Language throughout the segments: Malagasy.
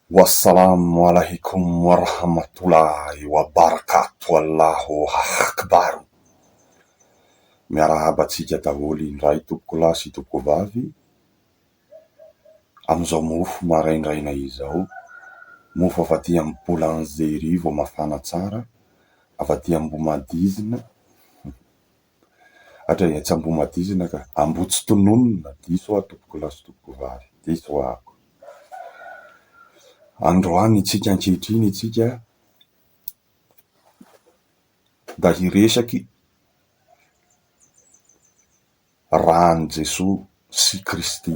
Wassalam alaikum warahmatullahi wabarakatuh Allahu Akbar. Miarahaba antsika daholo indray tompokolahy sy tompokovavy amin'izao mofo maraindraina izao. Mofo avy aty amin'ny boulangerie vao mafana tsara, avy aty Ambohimadizina. Hatrany tsy Ambohimadizina ka, Ambohitsitononina, diso aho tompokolahy sy tompokovavy, diso aho. Androany isika ankehitriny isika da hiresaky raha an'i Jesoa sy Kristy.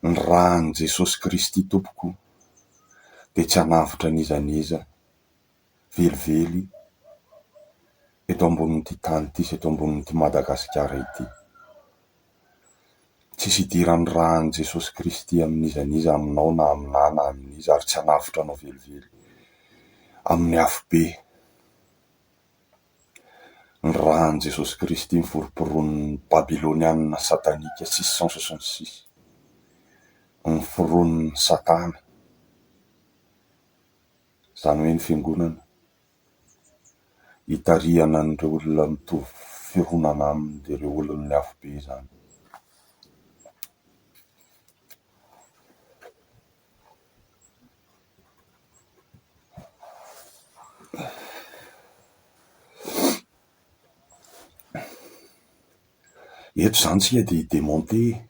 Ny raha an'i Jesosy Kristy tompoko dia tsy hanavotra an'iza n'iza. velively eto ambonin'ity tany ity sy eto ambonin'ity Madagasikara ity. Tsisy idiran'ny ràn'i Jesosy Kristy amin'iza n'iza aminao na aminà na amin'iza ary tsy hanavotra anao velively amin'ny afobe. Ny ràn'i Jesosy Kristy niforomporonin'ny Babylonianina satanika 666, niforonin'i Satana. Izany hoe ny fiangonana hitarihana an'ireo olona mitovy fironana aminy dia ireo olon'ny afobe izany. Eto izany isika dia hi-demonter,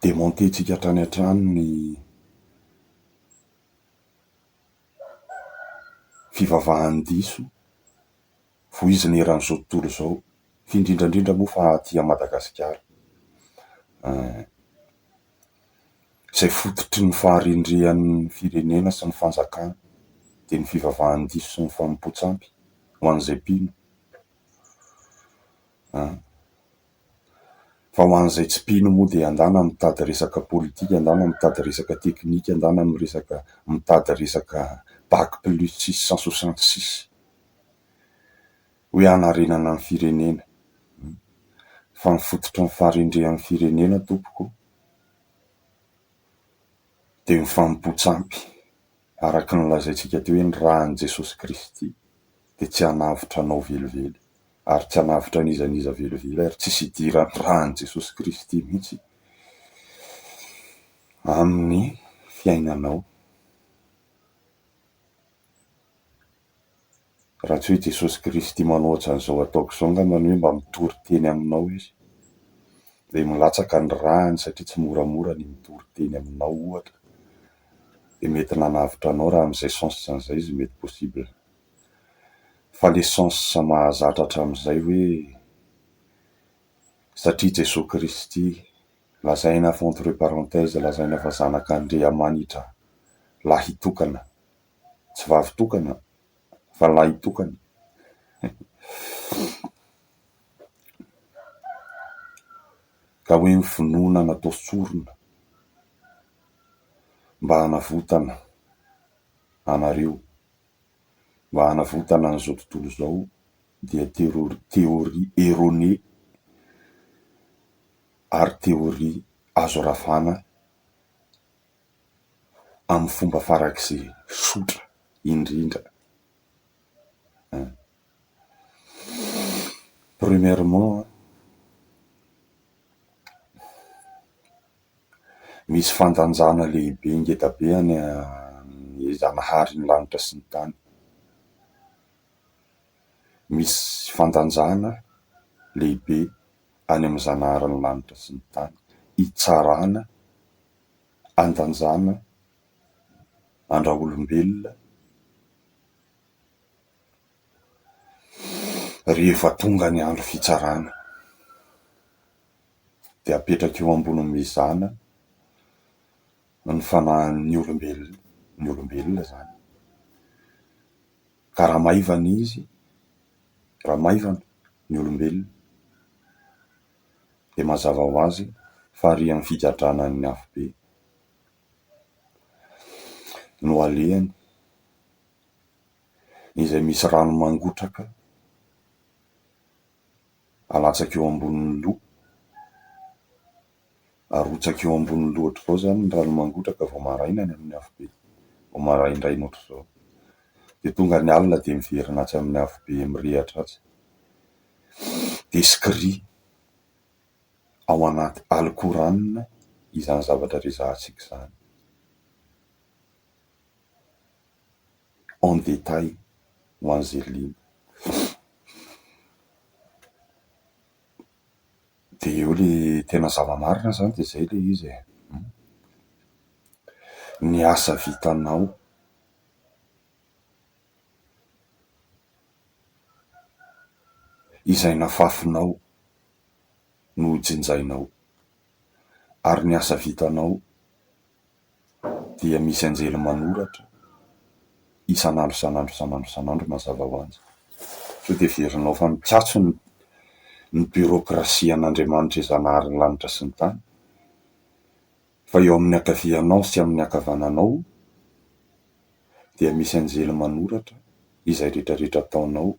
demonter-ntsika hatrany hatrany ny Fivavahan-diso, voizina eran'izao tontolo izao, f'indrindra indrindra moa fa aty Madagasikara. Izay fototry ny faharendrehan'ny firenena sy ny fanjakana dia ny fivavahan-diso sy ny fanompoan-tsampy ho an'izay mpino. Fa ho an'izay tsy mpino moa dia andana mitady resaka politika, andana mitady resaka teknika, andana miresaka mitady resaka bac plus 666 hoe hanarenana ny firenena. Fa ny fototry ny faharendrehan'ny firenena tompoko dia ny fanompoan-tsampy. Araka ny nolazaintsika teo hoe ny ràn'i Jesosy Kristy dia tsy hanavotra anao velively. ary tsy hanavotra an'iza n'iza velively ary tsisy idiran'ny ràn'i Jesosy Kristy mihitsy amin'ny fiainanao. Raha tsy hoe Jesosy Kristy manao ohatran'izao ataoko izao angambany hoe mba mitory teny aminao izy, dia milatsaka ny ràny satria tsy moramora ny mitory teny aminao ohatra, dia mety nanavotra anao raha amin'izay sens izay izy mety possible. Fa le sens mahazatra hatramin'izay hoe satria Jesoa Kristy lazaina fa entre parenthèse lazaina fa zanak'Andriamanitra lahitokana, tsy vavitokana fa lahitokana. Ka hoe ny finoana natao sorona mba hanavotana anareo. Mba hanavotana an'izao tontolo izao dia théorie erronée ary théorie azo ravana amin'ny fomba farak'izay tsotra indrindra. Premièrement, Misy fandanjana lehibe ngeda be any amin'ny Zanahary ny lanitra sy ny tany. Misy fandanjana lehibe any amin'ny Zanahary ny lanitra sy ny tany. Hitsarana, handanjana an-dRaolombelona rehefa tonga ny andro fitsarana. Dia apetraka eo ambony mizana ny fanahin'ny olombelona, ny olombelona izany. Ka raha maivana izy, raha maivana ny olombelona dia mazava ho azy fa ary amin'ny figadrana ny afobe no alehany, izay misy rano mangotraka. Alatsaka eo ambonin'ny loha. Arotsaka eo ambony loha ohatr'izao izany ny rano mangotraka vao maraina any amin'ny afobe, vao maraindraina ohatr'izao. Dia tonga ny alina dia miverina atsy amin'ny afobe mirehatra atsy. Décrit ao anaty Al-Quran izany zavatra resahantsika izany. En détail ho an'izay liana. Dia eo ilay tena zava-marina izany dia izay ilay izy e. Ny asa vitanao izay nafafinao no hojinjainao, ary ny asa vitanao dia misy anjely manoratra isan'andro isan'andro isan'andro isan'andro mazava ho azy. Sao dia heverinao fa mikatso ny ny bureaucratie an'Andriamanitra izay Zanahary ny lanitra sy ny tany, fa eo amin'ny ankavianao sy amin'ny ankavananao dia misy anjely manoratra izay rehetra rehetra ataonao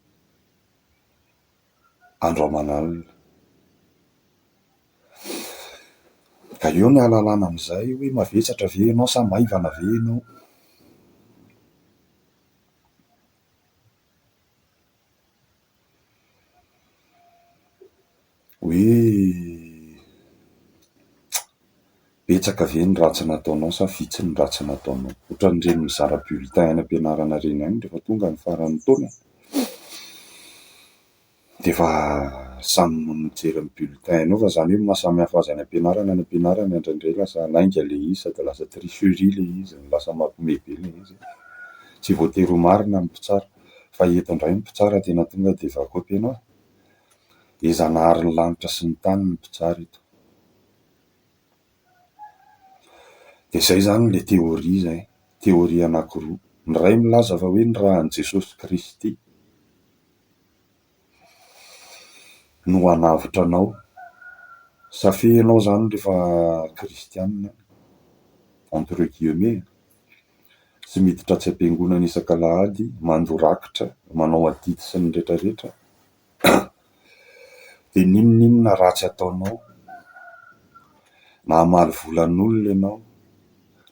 andro aman'alina. Ka eo ny ahalalana amin'izay hoe mavesatra ve ianao sa maivana ve ianao? Hoe betsaka ve ny ratsy nataonao sa vitsy ny ratsy nataonao? Ohatran'ireny mizara bulletin any am-pianarana ireny ihany rehefa tonga ny faran'ny taona e. Dia efa samy mijery ny bulletin-ny eo fa izany hoe ny maha samy hafa azy any am-pianarana, any am-pianarana indraindray lasa lainga ilay izy sady lasa tricherie ilay izy, lasa mampiomehy be ilay izy. Tsy voatery ho marina ny mpitsara fa eto indray ny mpitsara tena tonga dia efa copier-nao e. Dia Zanaharin'ny lanitra sy ny tany ny mpitsara eto. Dia izay izany ilay théorie izay, théorie anankiroa. Ny iray milaza fa hoe ny ràn'i Jesosy Kristy no hanavotra anao. Ça fait ianao izany rehefa kristianina, entre guillemets, tsy miditra atsy am-piangonana isak'alahady, mandoa rakitra, manao adidy sy ny rehetra rehetra, dia n'inon'inona ratsy ataonao, na hamaly volan'olona ianao,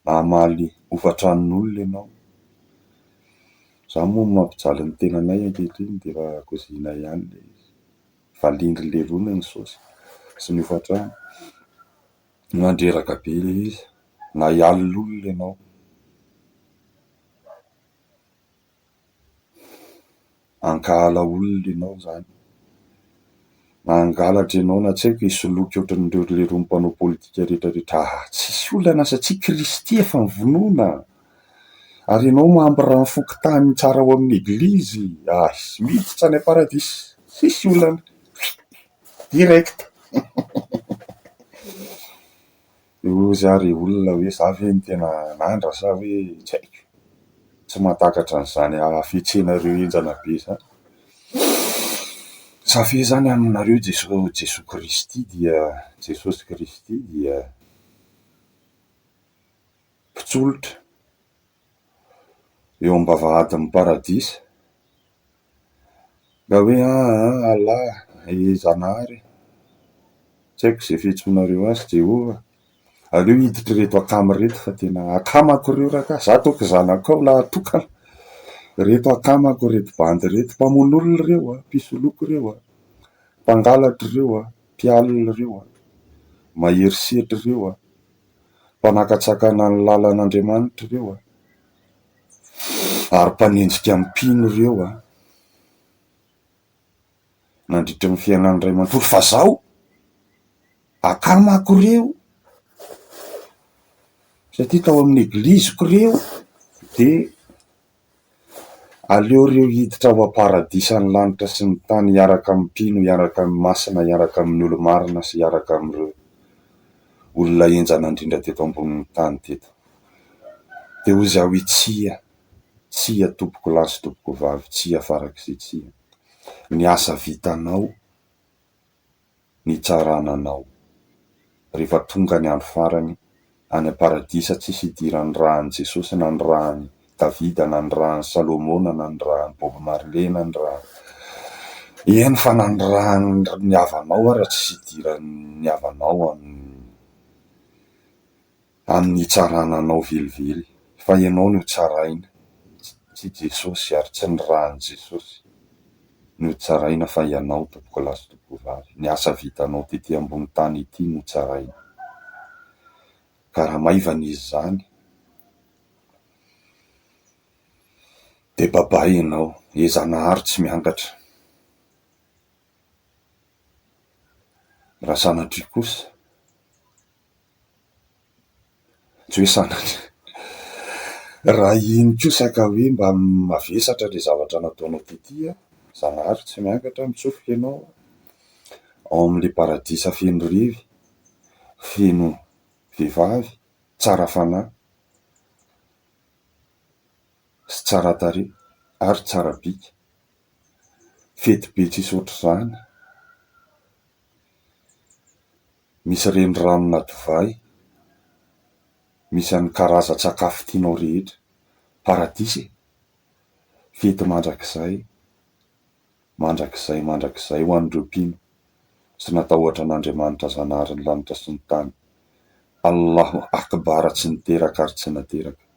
na hamaly hofan-tranon'olona ianao, Izany moa no mampijaly ny tenanay ankehitriny dia efa kozina ihany ilay izy. Valian-dry leirony ny saosy sy ny hofan-trano. Mandreraka be ilay izy. Na hialona olona ianao. Hankahala olona ianao izany. Na hangalatra ianao na tsy haiko hisoloky ohatran'ireo leirony mpanao politika rehetra rehetra. Ah, tsisy olana satria Kristy efa nivonona. Ary ianao membre ny fokontany tsara ao amin'ny eglizy. Ah, miditra any am-paradisa. Tsisy olana. Direct. Dia hoy za ry olona hoe za ve no tena nandra sa hoe tsy haiko. Tsy mahatakatra an'izany hafetsenareo henjana be izany. Sa ve izany aminareo Jeso Jesoa Kristy dia Jesosy Kristy dia mpitsolotra eo am-bavahadin'ny paradisa? Ka hoe aa Allah e Zanahary e! Tsy haiko izay fiantsoanareo azy, Jehovah. Aleo hiditra ireto akama ireto fa tena akamako ireo rakahy, za toa zanakao lahatokana. Ireto akamako ireto bandy ireto, mpamono olona ireo a, mpisoloky ireo a, mpangalatra ireo a, mpialona ireo a, mahery setra ireo a, mpanakatsakana ny lalan'Andriamanitra ireo a. Ary mpanenjika ny mpino ireo an! Nandritra ny fiainany iray manontolo fa zao akamako ireo satria tao amin'ny egliziko ireo dia aleo ireo hiditra ao am-paradisan'ny lanitra sy ny tany hiaraka amin'ny mpino, hiaraka amin'ny masina, hiaraka amin'ny olo-marina sy hiaraka amin'ireo olona henjana indrindra teto ambonin'ny tany teto. Dia hoy izaho hoe tsia, tsia tompoko lahy sy tompoko vavy, tsia farak'izay tsia. Ny asa vitanao nitsarana anao. Rehefa tonga ny andro farany, any am-paradisa tsisy idiran'ny ràn'i Jesosy na ny ràn'i Davida na ny ràn'i Salomona na ny ràn'i Bob Marley na ny ràn'i, eny fa na ny ràn'ny havanao ara tsisy idiran'ny havanao amin'ny. Amin'ny hitsarana anao velively, fa ianao no tsaraina, tsy Jesosy ary tsy ny ràn'i Jesosy no tsaraina fa ianao tompokolahy sy tompokovavy, ny asa vitanao tety ambony tany ity no tsaraina. Ka raha maivana izy izany dia babay ianao, he Zanahary tsy miangatra. Raha sanatria kosa, tsy hoe sanatria, raha iny kosa ka hoe mba mavesatra ilay zavatra nataonao tety an, Zanahary tsy miangatra, mitsofoka ianao ao amin'ilay paradisa feno revy, feno vehivavy tsara fanahy sy tsara tarehy ary tsara bika. Fety be tsisy ohatr'izany. Misy renirano-na divay. Misy an'ny karazan-tsakafo tianao rehetra. Paradisa e! Fety mandrakizay, mandrakizay, mandrakizay ho an'ireo mpino sy natahotra an'Andriamanitra Zanaharin'ny lanitra sy ny tany. Allahu Akbar tsy niteraka ary tsy nateraka.